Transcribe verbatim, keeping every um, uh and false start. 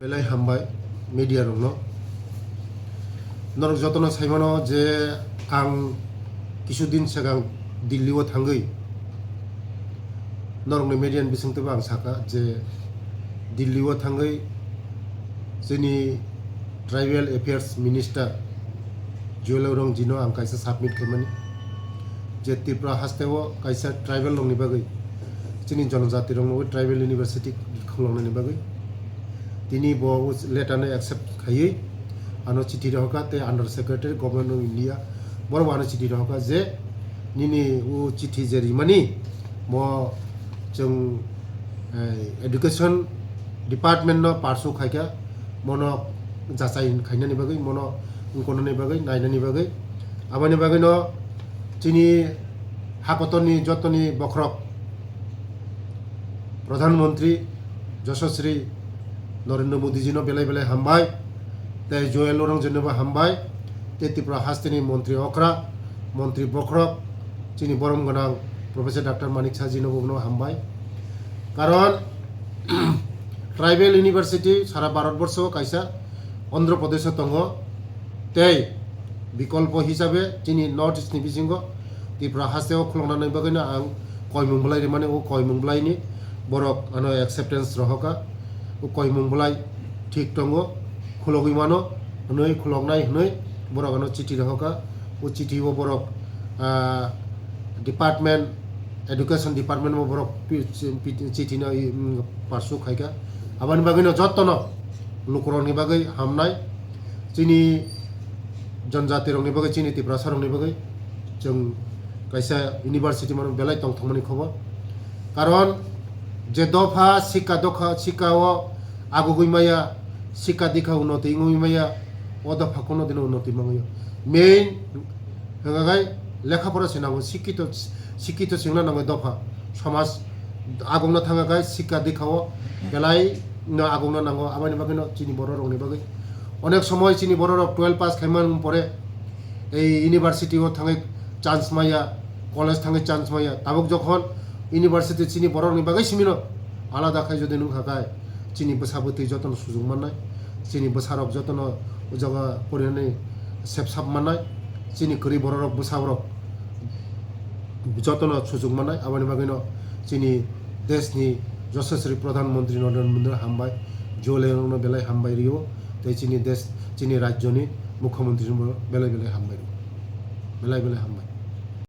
Belai hambai media rokno. Norok jotono saimano je ang kisu din segang Delhi o thangwi norokni media ni bisingtwibo ang saka je Delhi o thangwi chini Tribal Affairs Minister Juel Orong jino ang kaisa submit khaimani je Tripura hasteo kaisa tribal rokni bagwi chini jonojati rokno tribal university khuloknani bagwi tini bo letter no accept khaiwi ano chithi rohorkha tei under secretary government of India borok bo ano chithi rohorkha je nini o chithi je rimani bo chwng education department no pursue khaikha mono jachai khainani bagwi mono wngkonani bagwi nainani bagwi aboni bagwino chini hakotorni jotoni bokhorok Pradhan Mantri Yashaswi Narendra Modi jino belai belai hambai tei Juel Orong jinobo hambai tei Tripura hasteni Mantri Okra Mantri Bokhorok chini borom gwnang Professor Doctor Manik Saha jinobo bono hambai karon Tribal University sara Bharat borsho kaisa Andhra Pradesh o tongo tei bikolpo hisabe chini North East ni bisingo Tripura hasteo khuloknani bagwino ang koimung bwlai rimani o koimung bwlaini borok ano acceptance rohorkha o koimung bwlai thik tongo khulogwi mano hwnwi khuloknai hwnwi borok ano chithi rohorkha o chithi o borok department education department o borok chithi no pursue khaikha aboni bagwino jotono lukurokni bagwi hamnai chini jonjati rokni bagwi chini Tiprasa rokni bagwi chwng kaisa university mano belai tongthokmani khobor karon je dopha sikka dokha sikka o agugwi maya sikka dikha unnoti wngwi maya o dopha kuno dino unnoti mangwi main hwngagai lekha pora se nango sikito sikito singna nango dopha somaj agongna thanga kai sikka dikha o belai no agongna nango aboni bagwi no chini borok rokni bagwi onek somoi chini borok rok twelve pass khaimani pore ei university o thangwi chance maya college thangwi chance maya tabuk jokhon university chini borok rokni bagwi simino alada khai jodi nung kha kai chini bwsa bwtwi jotono sujung mannai chini bwsarok jotono o jaga porinani sepsap mannai chini kwrwi bororok bwsaborok jotono sujung mannai aboni bagwino chini deshni Yashaswi Pradhan Mantri Narendra Modi hambai Juel Orongno belai hambai rio tei chini desh chini rajyoni Mukhyamantri belai belai hambai rio belai belai hambai.